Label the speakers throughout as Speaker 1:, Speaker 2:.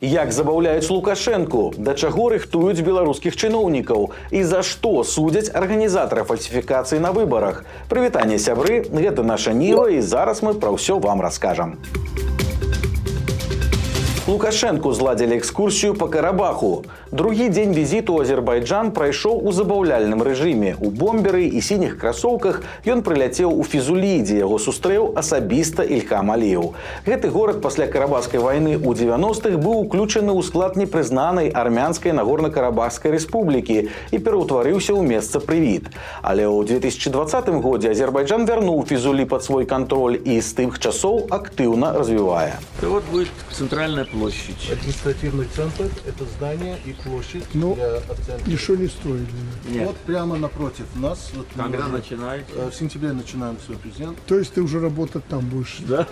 Speaker 1: Як забаўляюць Лукашэнку, да чаго рыхтуюць беларускіх чыноўнікаў і за што судзяць арганізатара фальсіфікацыі на выбарах? Прывітанне, сябры, гэта «Наша Ніва», і зараз мы пра ўсё вам раскажам. Лукашэнку зладзілі экскурсію па Карабаху. Другі дзень візіту ў Азербайджан прайшоў у забаўляльным рэжыме. У бомберы і сініх красоўках ён прыляцеў у Фізулі, дзе яго сустрэў асабіста Ільхам Аліеў. Гэты горад пасля Карабахскай вайны ў 90-х быў уключаны ў склад непрызнанай Армянскай Нагорна-Карабахскай рэспублікі і пераўтварыўся ў месца прывід. Але ў 2020 годзе Азербайджан вярнуў Фізулі пад свой кантроль і з тых часоў актыўна развівае.
Speaker 2: Вот будет центральная площадь.
Speaker 3: Административный центр – это здание и площадь
Speaker 4: Ну,
Speaker 3: для оценки.
Speaker 4: Еще не строили.
Speaker 2: Нет.
Speaker 3: Вот прямо напротив нас. Вот мы
Speaker 2: Когда
Speaker 3: уже,
Speaker 2: начинаете?
Speaker 3: В сентябре начинаем свой президент.
Speaker 4: То есть ты уже работать там будешь?
Speaker 2: Да.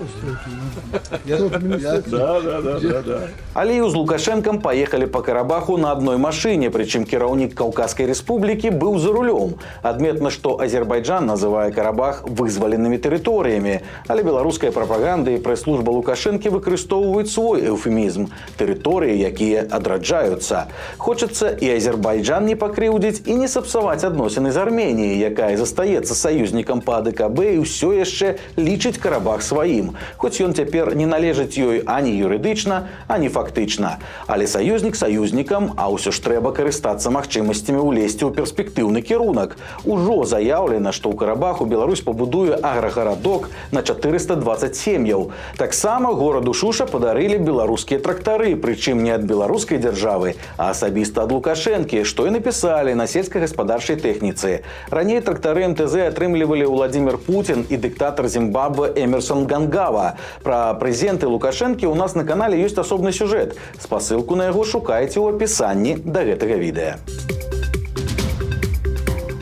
Speaker 4: Ну, административный.
Speaker 2: Да.
Speaker 1: Аліеў з Лукашэнкам паехалі па Карабаху на адной машыне, прычым кіраўнік Каўказскай рэспублікі быў за рулём. Адметна, што Азербайджан называе Карабах вызваленымі тэрыторыямі, але беларуская прапаганда і прэс-служба Лукашэнкі выкарыстоўваюць свой эўфемізм: тэрыторыі, якія адраджаюцца. Хочацца і Азербайджан не пакрыўдзіць, і не сапсаваць адносіны з Арменіяй, якая застаецца саюзнікам па АДКБ і ўсё яшчэ лічыць Карабах сваім, хоць ён цяпер не належыць ёй ані юрыдычна, ані фактычна. Але саюзнік саюзнікам, а ўсё ж трэба карыстацца магчымасцямі ўлезці ў перспектыўны кірунак. Ужо заяўлена, што ў Карабаху Беларусь пабудуе аграгарадок на 420 сем'яў. Таксама гораду Шуша падарылі беларускія трактары, прычым не ад беларускай дзяржавы, а асабіста ад Лукашэнкі, што і напісалі на сельскагаспадарчай тэхніцы. Раней трактары МТЗ атрымлівалі Уладзімір Пуцін і дыктатар Зімбабве Эмерсон Мнангагва. Пра прэзенты Лукашэнкі ў нас на канале ёсць асобны сюжэт. Спасылку на яго шукайце ў апісанні да гэтага відэа.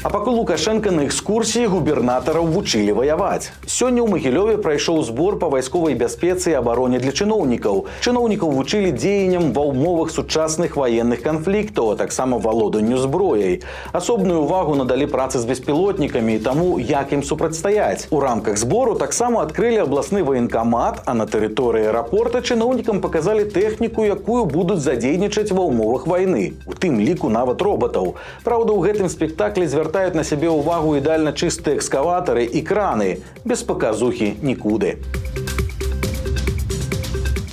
Speaker 1: А пакуль Лукашэнка на экскурсіі, губернатараў вучылі ваяваць. Сёння ў Магілёве прайшоў збор па вайсковай бяспецы і абароне для чыноўнікаў. Чыноўнікаў вучылі дзеянням ва ўмовах сучасных ваенных канфліктаў, а таксама валоданню зброяй. Асобную увагу надалі працы з беспілотнікамі і таму, як ім супрацьстаяць. У рамках збору таксама адкрылі абласны ваенкамат, а на тэрыторыі аэрапорта чыноўнікам паказалі тэхніку, якую будуць задзейнічаць ва ўмовах вайны, у тым ліку нават роботаў. Праўда, у гэтым спектаклі звяртаюць на сябе ўвагу ідэальна чыстыя экскаватары і краны. Без паказухі нікуды.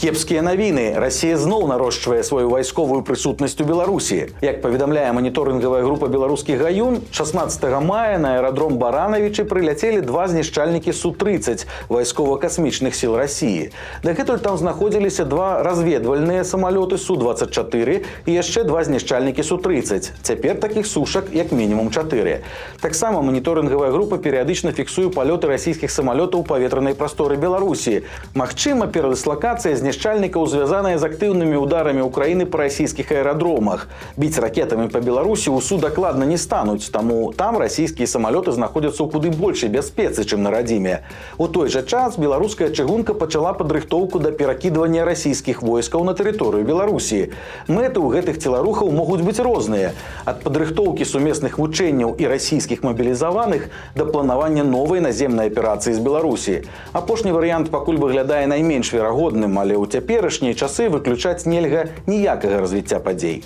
Speaker 1: Кепскія навіны. Расія зноў нарошчвае сваю вайсковую прысутнасць у Беларусі. Як паведамляе маніторынгавая група «Беларускі гаюн», 16 мая на аэрадром Баранавічы прыляцелі два знішчальнікі Су-30 вайскова-касмічных сіл Расіі. Дагэтуль там знаходзіліся два разведвальныя самалёты Су-24 і яшчэ два знішчальнікі Су-30. Цяпер такіх сушак як мінімум 4. Таксама маніторынгавая група перыядычна фіксуе палёты расійскіх самалётаў у паветранай прасторы Беларусі. Магчыма, перадыслакацыя знішчальнікаў звязаная з актыўнымі ударамі Украіны па расійскіх аэрадромах. Біць ракетамі па Беларусі ў Су дакладна не стануць, таму там расійскія самалёты знаходзяцца ў куды большай бяспецы, чым на радзіме. У той жа час беларуская чыгунка пачала падрыхтоўку да перакідвання расійскіх войскаў на тэрыторыю Беларусі. Мэты ў гэтых целарухаў могуць быць розныя. Ад падрыхтоўкі сумесных вучэнняў і расійскіх мабілізаваных да планавання новай наземнай аперацыі з Беларусі. Апошні варыянт пакуль выглядае найменш верагодным, але ў цяперашнія часы выключаць нельга ніякага развіцця падзей.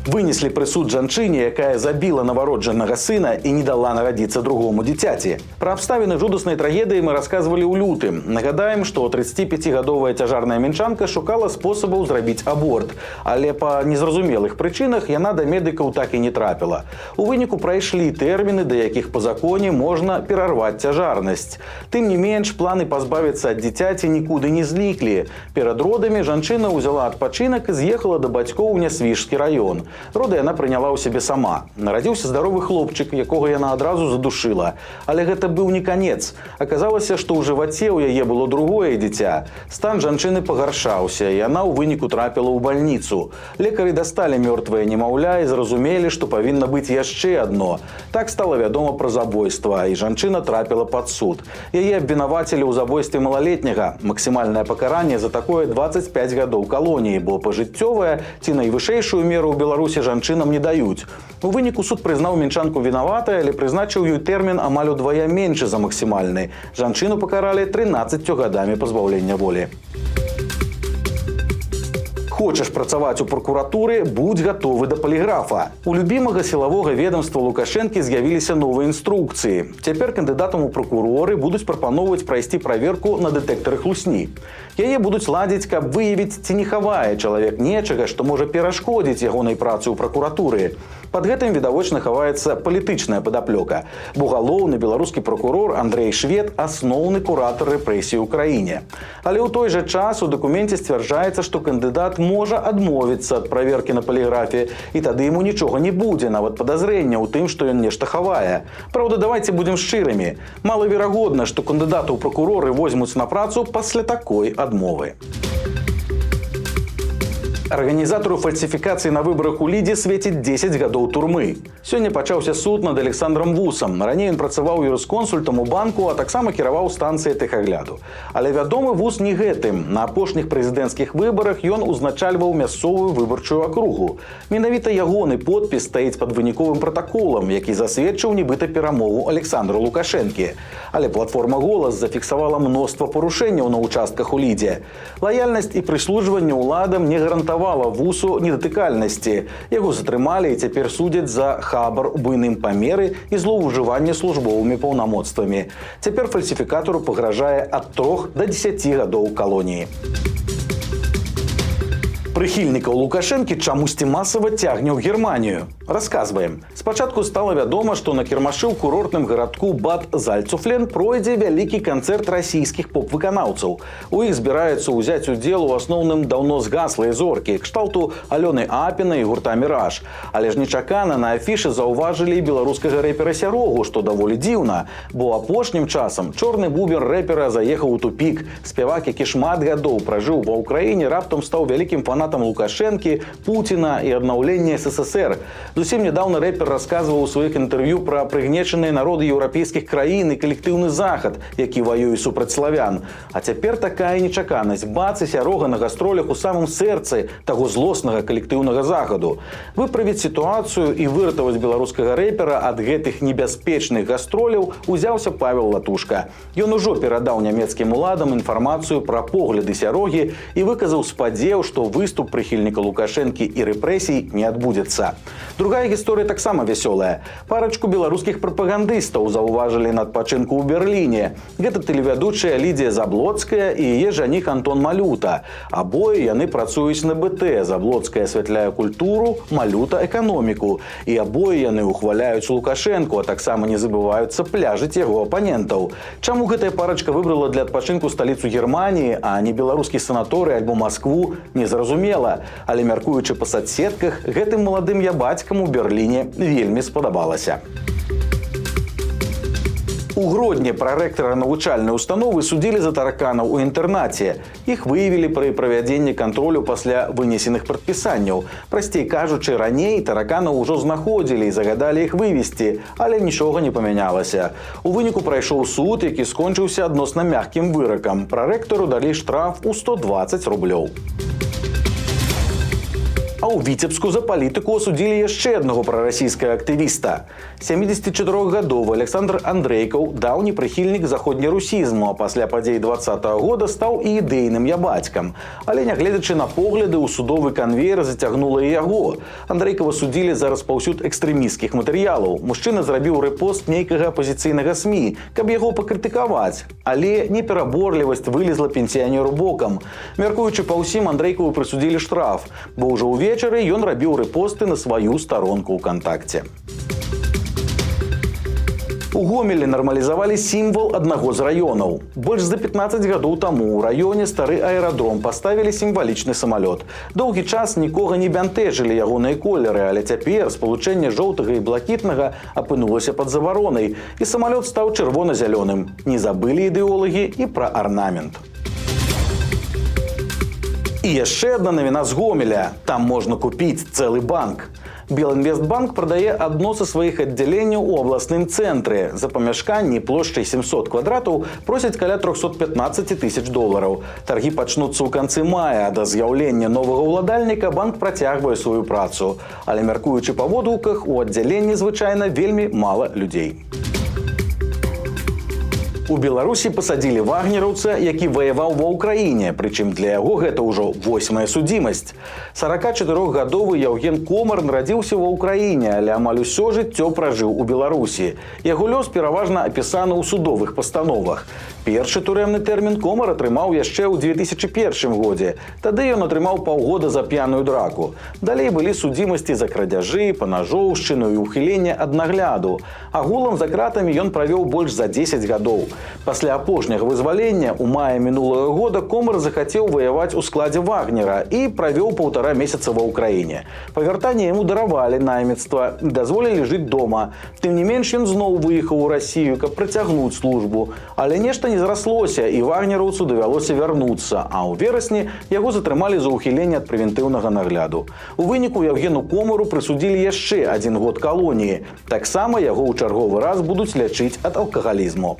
Speaker 1: Вынеслі прысуд жанчыне, якая забіла нованароджанага сына і не дала нарадзіцца другому дзіцяці. Пра абставіны жудаснай трагедыі мы расказвалі ў лютым. Нагадаем, што 35гадовая цяжарная мінчанка шукала спосабаў зрабіць аборт, але па незразумелых прычынах яна да медыкаў так і не трапіла. У выніку прайшлі тэрміны, да якіх па законе можна перарваць цяжарнасць. Тым не менш, планы пазбавіцца ад дзіцяці нікуды не зніклі. Перад родамі жанчына ўзяла адпачынак і з'ехала да бацькоў у Нясвіжскі раён. Роды яна прыняла ў сябе сама. Нарадзіўся здаровы хлопчык, якога яна адразу задушыла. Але гэта быў не канец. Аказалася, што ў жываце ў яе было другое дзіця. Стан жанчыны пагаршаўся, і яна ў выніку трапіла ў бальніцу. Лекары дасталі мёртвае немаўля і зразумелі, што павінна быць яшчэ адно. Так стала вядома пра забойства, і жанчына трапіла пад суд. Яе абвінавацілі ў забойстве малалетняга. Максімальнае пакаранне за такое — 25 гадоў калоніі, бо пажыццёвае ці найвышэйшую меру ў Беларусі жанчынам не даюць. У выніку суд прызнаў мінчанку вінаватай, але прызначыў ёй тэрмін амаль удвая меншы за максімальны. Жанчыну пакаралі 13 гадамі пазбаўлення волі. Хочаш працаваць у пракуратуры, будзь гатовы да паліграфа. У любімага сілавога ведомства Лукашэнкі з'явіліся новыя інструкцыі. Цяпер кандыдатам у пракуроры будуць прапаноўваць прайсці праверку на дэтэктары хлусні. Яе будуць ладзіць, каб выявіць, ці не хавае чалавек нечага, што можа перашкодзіць ягонай працы ў пракуратуры. Пад гэтым відавочна хаваецца палітычная падаплёка. Бо галоўны беларускі пракурор Андрэй Швед — асноўны куратар рэпрэсій у краіне. Але ў той жа час у дакуменце сцвярджаецца, што кандыдат можа адмовіцца ад праверкі на паліграфе, і тады яму нічога не будзе, нават падазрэння ў тым, што ён нешта хавае. Праўда, давайце будзем шчырымі. Малаверагодна, што кандыдата ў пракуроры возьмуць на працу пасля такой адмовы. Арганізатару фальсіфікацыі на выбарах у Лідзе свеціць 10 гадоў турмы. Сёння пачаўся суд над Александром Вусам. Раней ён працаваў юрысконсультам у банку, а таксама кіраваў станцыяй тэхагляду. Але вядомы Вус не гэтым. На апошніх прэзідэнцкіх выбарах ён узначальваў мясцовую выбарчую акругу. Менавіта ягоны подпіс стаіць пад выніковым пратаколам, які засведчыў нібыта перамогу Александру Лукашэнкі. Але платформа «Голас» зафіксавала мноства парушэнняў на участках у Лідзе. Лаяльнасць і прыслужванне ўладам не гарантавала Вусу недатыкальнасці. Яго затрымалі і цяпер судзяць за хабар у буйным памеры і злоўжыванне службовымі паўнамоцтвамі. Цяпер фальсіфікатару пагражае ад 3 да 10 гадоў калоніі. Прыхільнікаў Лукашэнкі чамусьці масава цягне ў Германію. Расказваем. Спачатку стала вядома, што на кірмашы ў курортным гарадку Бад Зальцуфлен пройдзе вялікі канцэрт расійскіх поп-выканаўцаў. У іх збіраюцца ўзяць удзел у асноўным даўно згаслыя зоркі, кшталту Алёны Апіна і гурта «Міраж». Але ж нечакана на афішы заўважылі і беларускага рэпера Сярогу, што даволі дзіўна, бо апошнім часам чорны бубер рэпера заехаў у тупік. Спявак, які шмат гадоў пражыў ва Ўкраіне, раптам стаў вялікім фанатам Лукашэнкі, Пуціна і аднаўлення СССР. Зусім нядаўна рэпер расказваў у сваіх інтэрв'ю пра прыгнечаныя народы еўрапейскіх краін і калектыўны Захад, які ваюе супраць славян. А цяпер такая нечаканасць: бац, і Сярога на гастролях у самым сэрцы таго злоснага калектыўнага Захаду. Выправіць сітуацыю і выратаваць беларускага рэпера ад гэтых небяспечных гастроляў узяўся Павел Латушка. Ён ужо перадаў нямецкім уладам інфармацыю пра погляды Сярогі і выказаў спадзеў, што выступ прыхільніка Лукашэнкі і рэпрэсій не адбудзецца. Другая гісторыя таксама вясёлая. Парачку беларускіх прапагандыстаў заўважылі на адпачынку ў Берліне. Гэта тэлевядучая Лідзія Заблоцкая і яе жаніх Антон Малюта. Абое яны працуюць на БТ. Заблоцкая асвятляе культуру, Малюта — эканоміку. І абое яны ўхваляюць Лукашэнку, а таксама не забываюцца пляжыць яго апанентаў. Чаму гэтая парачка выбрала для адпачынку сталіцу Германіі, а не беларускі санаторый альбо Маскву, незразумела. Але, мяркуючы па сацсетках, гэтым маладым ябацькам у Берліне вельмі спадабалася. У Гродне прарэктара навучальнай установы судзілі за тараканаў у інтэрнаце. Іх выявілі пры правядзенні кантролю пасля вынесеных прадпісанняў. Прасцей кажучы, раней тараканаў ужо знаходзілі і загадалі іх вывесці, але нічога не памянялася. У выніку прайшоў суд, які скончыўся адносна мягкім выракам. Прарэктару далі штраф у 120 рублёў. А ў Віцебску за палітыку асудзілі яшчэ аднаго прарасійскага актывіста. 74-гадовы Александр Андрейкаў — даўні прыхільнік заходнерусізму, а пасля падзей 20-го года стаў і ідэйным ябацькам. Але, нягледзячы на погляды, ў судовы канвеер зацягнула і яго. Андрейкава судзілі за распаўсюд экстрэмісцкіх матэрыялаў. Мужчына зрабіў рэпост нейкага апазіцыйнага СМІ, каб яго пакрытыкаваць. Але непераборлівасць вылезла пенсіянеру бокам. Мяркуючы па ўсім, Андрейкаву прысудзілі штраф, бо ўжо ўвечары ён рабіў рэпосты на сваю старонку ўКантакце. У Гомелі нармалізавалі сімвал аднаго з раёнаў. Больш за 15 гадоў таму ў раёне Стары Аэрадром паставілі сімвалічны самалёт. Доўгі час нікога не бянтэжылі ягоныя колеры, але цяпер спалучэнне жоўтага і блакітнага апынулася пад забаронай, і самалёт стаў чырвона-зялёным. Не забылі ідэолагі і пра арнамент. І яшчэ адна навіна з Гомеля. Там можна купіць цэлы банк. Белінвестбанк прадае адно са сваіх аддзяленняў у абласным цэнтры. За памяшканні плошчай 700 квадратаў просяць каля 315 тысяч долараў. Таргі пачнуцца ў канцы мая, а да з'яўлення новага ўладальніка банк працягвае сваю працу. Але, мяркуючы па водгуках, у аддзяленні звычайна вельмі мала людзей. У Беларусі пасадзілі вагнераўца, які ваяваў ва Ўкраіне, прычым для яго гэта ўжо восьмая судзімасць. 44-гадовы Яўген Комар нарадзіўся ва Ўкраіне, але амаль усё жыццё пражыў у Беларусі. Яго лёс пераважна апісаны ў судовых пастановах. Першы турэмны тэрмін Комар атрымаў яшчэ ў 2001 годзе. Тады ён атрымаў паўгода за п'яную драку. Далей былі судзімасці за крадзяжы, панажоўшчыну і ухіленне ад нагляду. Агулам за кратамі ён правёў больш за 10 гадоў. Пасля апошняга вызвалення у мае мінулага года Комар захацеў ваяваць у складзе Вагнера і правёў паўтара месяца ва Ўкраіне. Па вяртанні яму даравалі найміцтва і дазволілі жыць дома. Тым не менш ён зноў выехаў у Расію, каб працягнуць службу. Але нешта не зраслося, і вагнераўцу давялося вярнуцца, а ў верасні яго затрымалі за ўхіленне ад прэвентыўнага нагляду. У выніку Яўгену Комару прысудзілі яшчэ адзін год калоніі. Таксама яго ў чарговы раз будуць лячыць ад алкагалізму.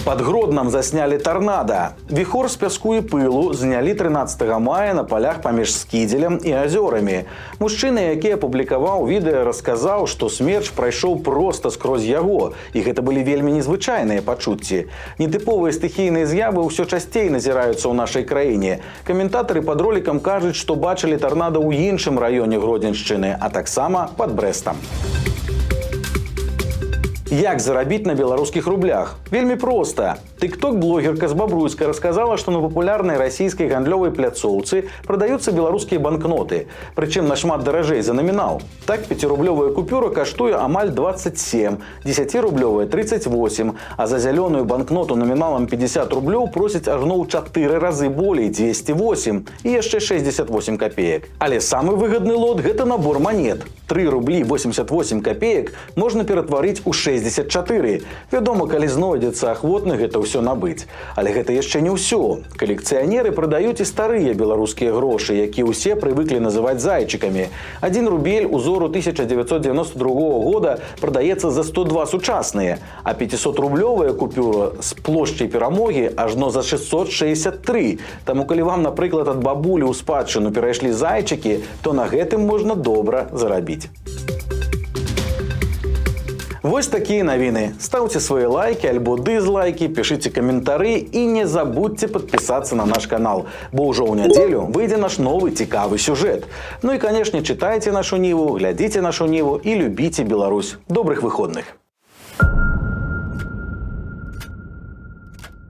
Speaker 1: Пад Гроднам заснялі тарнада. Віхор з пяску і пылу знялі 13 мая на палях паміж Скідзелем і Азёрамі. Мужчына, які апублікаваў відэа, расказаў, што смерч прайшоў проста скрозь яго, і гэта былі вельмі незвычайныя пачуцці. Нетыповыя стыхійныя з'явы ўсё часцей назіраюцца ў нашай краіне. Каментатары пад ролікам кажуць, што бачылі тарнада ў іншым раёне Гродзеншчыны, а таксама пад Брэстам. Як зарабіць на беларускіх рублях? Вельмі проста. Тыкток-блогерка з Бабруйска расказала, што на папулярнай расійскай гандлёвай пляцоўцы прадаюцца беларускія банкноты, прычым нашмат даражэй за намінал. Так, пяцірублёвая купюра каштуе амаль 27, 10-рублёвая 38, а за зялёную банкноту наміналам 50 рублёў просяць ажно ў 4 разы болей, 208 і яшчэ 68 копеек. Але самы выгадны лот — гэта набор манет. 3 рублі 88 копеек можна ператварыць у 64. Вядома, калі знойдзецца ахвотны гэта ўсё набыць. Але гэта яшчэ не ўсё. Калекцыянеры прадаюць і старыя беларускія грошы, якія ўсе прывыклі называць зайчыкамі. Адзін рубель узору 1992 года прадаецца за 102 сучасныя, а 500-рублёвая купюра з плошчай Перамогі ажно за 663. Таму калі вам, напрыклад, ад бабулі ў спадчыну перайшлі зайчыкі, то на гэтым можна добра зарабіць. Вось такія навіны. Стаўце свае лайкі альбо дызлайкі, пішыце каментары і не забудьце падпісацца на наш канал, бо ўжо ў нядзелю выйдзе наш новы цікавы сюжэт. Ну і, канешне, чытайце «Нашу Ніву», глядзіце «Нашу Ніву» і любіце Беларусь. Добрых выходных.